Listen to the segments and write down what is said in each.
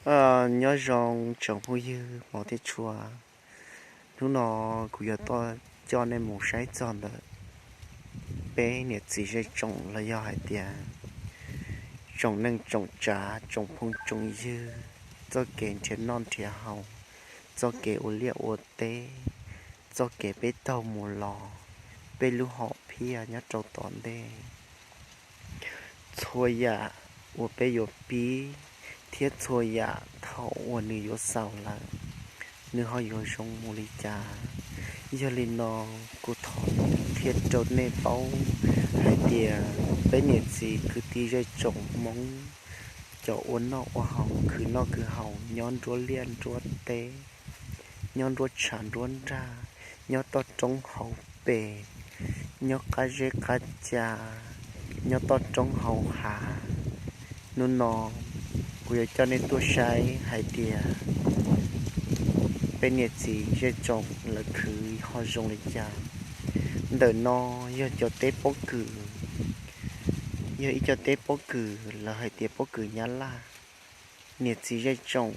Nyob zoo tsoom phooj ywg hmov thiab tshua, hnub no kuv yuav tuaj coj nej mus saib txog ntawm peb niam txiv zej tsoom los yog hais tias tsoom neej tsoom tsav tsoom phooj tsoom ywg, txoj kev nrhiav noj nrhiav haus, txoj kev ua liaj ua teb, txoj kev peb taug mus los, peb lub hom phiaj nyob rau tom ntej. Txhua yam uas peb yuav pib thiab txhua yam thaum uas nws yuav xaus lawm, nws ho yuav zoo mus li cas. Yog li no, kuv thov qhia rau nej paub hais tias peb niam txiv kwv tij zej tsoom Hmoob, cov ua noj ua haus, khwv noj khwv haus nyob nruab liaj nruab teb, nyob nruab tshav nruab nrag, nyob toj roob hauv pes, nyob qab zeb qab ca, nyob toj roob hauv hav, hnub no kuv yuav coj nej tuaj saib hais tias peb niam txiv zej tsoom lawv khwv ho zoo li cas. Ntawm no yog cov teb pob kws, yog ib co teb pob kws lawv hais tias pob kws Nyab Laj. Niam txiv zej tsoom,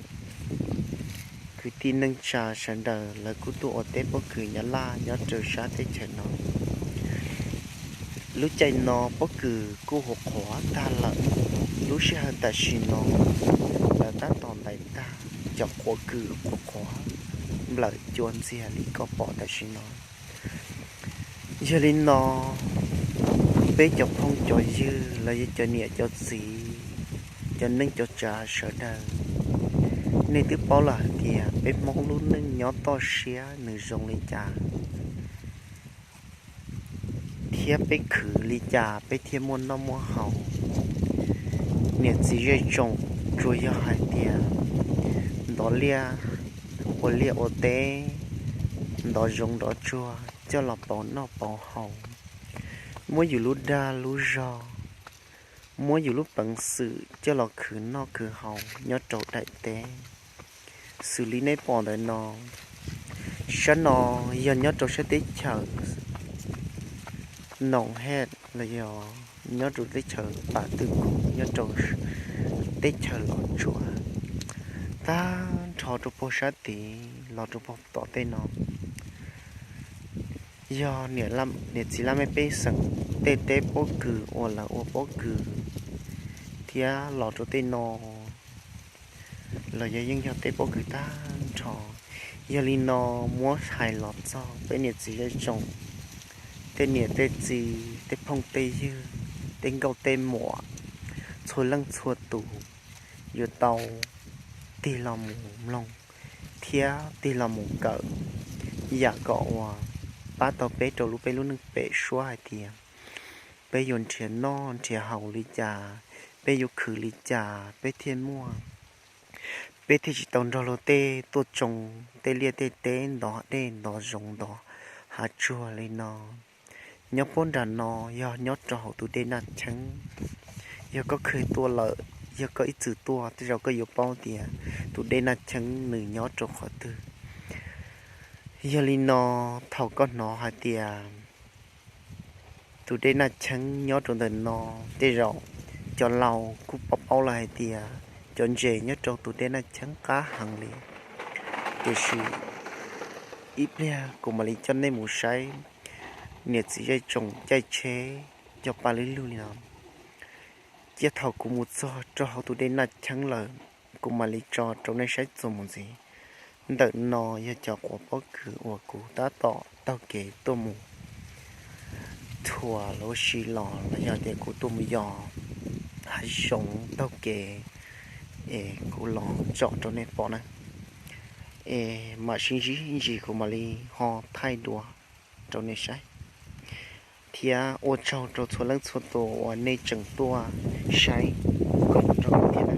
kwv tij neej tsa sawv daws lawv kuj tuaj ua teb pob kws Nyab Laj nyob rau sab teb chaws no. Lub caij no pob kws kuj huv qhuav tag lawm. Lub sij hawm tam sim no lawv tab tom ntais tag cov quav kws quav qhuav nplawm cua ntxiag li koj pom tam sim no. Yog li no, peb cov phooj cov ywg los yog cov niam cov txiv, cov neej cov tsav sawv daws, nej twb paub lawm hais tias peb Hmoob lub neej nyob toj siab nws zoo li cas, thiab peb khwv li cas peb thiaj muaj noj muaj haus. Niam txiv zej tsoom, tsuas yog hais tias ntov liaj, ua liaj ua teb, ntov zoov ntov tsuag coj los pauv noj pauv haus, muab yus lub dag lub zog, muab yus lub peev xwm coj los khwv noj khwv haus nyob rau daim teb. Xws li nej pom ntawm no, sab no yog nyob rau sab teb chaws Noom Hej los yog nyob rau teb chaws Pas Twj Kub, nyob rau teb chaws Los Tsuas, tag nrho rau puag sab tid los rau puag tom tej no. Yog niam txiv laj mej pej xeem tej teb pob kws uas lawv ua pob kws thiab los rau tej no los yog yeej yog teb pob kws tag nrho. Yog li no, muab hais los txog peb niam txiv zej tsoom, tej niam tej txiv, tej phooj tej ywg, tej nkauj tej muam, txhua leej txhua tus yuav tau tig los mus mloog thiab tig los mus kawm, yam kom uas pab tau peb rau lub, peb lub neej pem suab hais tias peb yuav nrhiav noj nrhiav haus li cas, peb yuav khwv li cas peb thiaj muaj, peb thiaj tsis tau nrog luag tej tuaj tsoo tej liaj tej teb, ntov dej ntov zoov ntov hav tsuag li no. Nyob puag nram no yog nyob rau hauv tus dej Naj Cheeb. Yog koj kheev tuaj lawm, yog koj ib txwm tuaj, tej zaum koj yuav paub tias tus dej Naj Cheeb nws nyob rau qhov twg. Yog li no, thaum koj hnov hais tias tus dej Naj Cheeb nyob rau ntawm no, tej zaum cov laus kuj paub paub lawm hais tias cov ntses nyob rau tus dej Naj Cheeb qab heev li. Tiam sis ib pliag kuv mam li coj nej mus saib niam txiv zej tsoom caij tsheb coj pa lwb lug li no. Cia thaum kuv mus txog rau hauv tus dej Naj Cheeb lawm, kuv mam li tso rau nej saib txuas mus ntxiv. Ntawm no yog cov quav pob kws uas kuv tab tom taug kev tuaj mus thuam los sis los los yog tias kuv tuaj mus yos hav zoov taug kev es kuv los tsom rau nej pom na. Es mam sib ntsib ntsis kuv mam li ho thaij dua rau nej saib. Thiab ua tsaug rau txhua leej txhua tus uas nej tseem tuaj saib koom nrog kuv thiab na.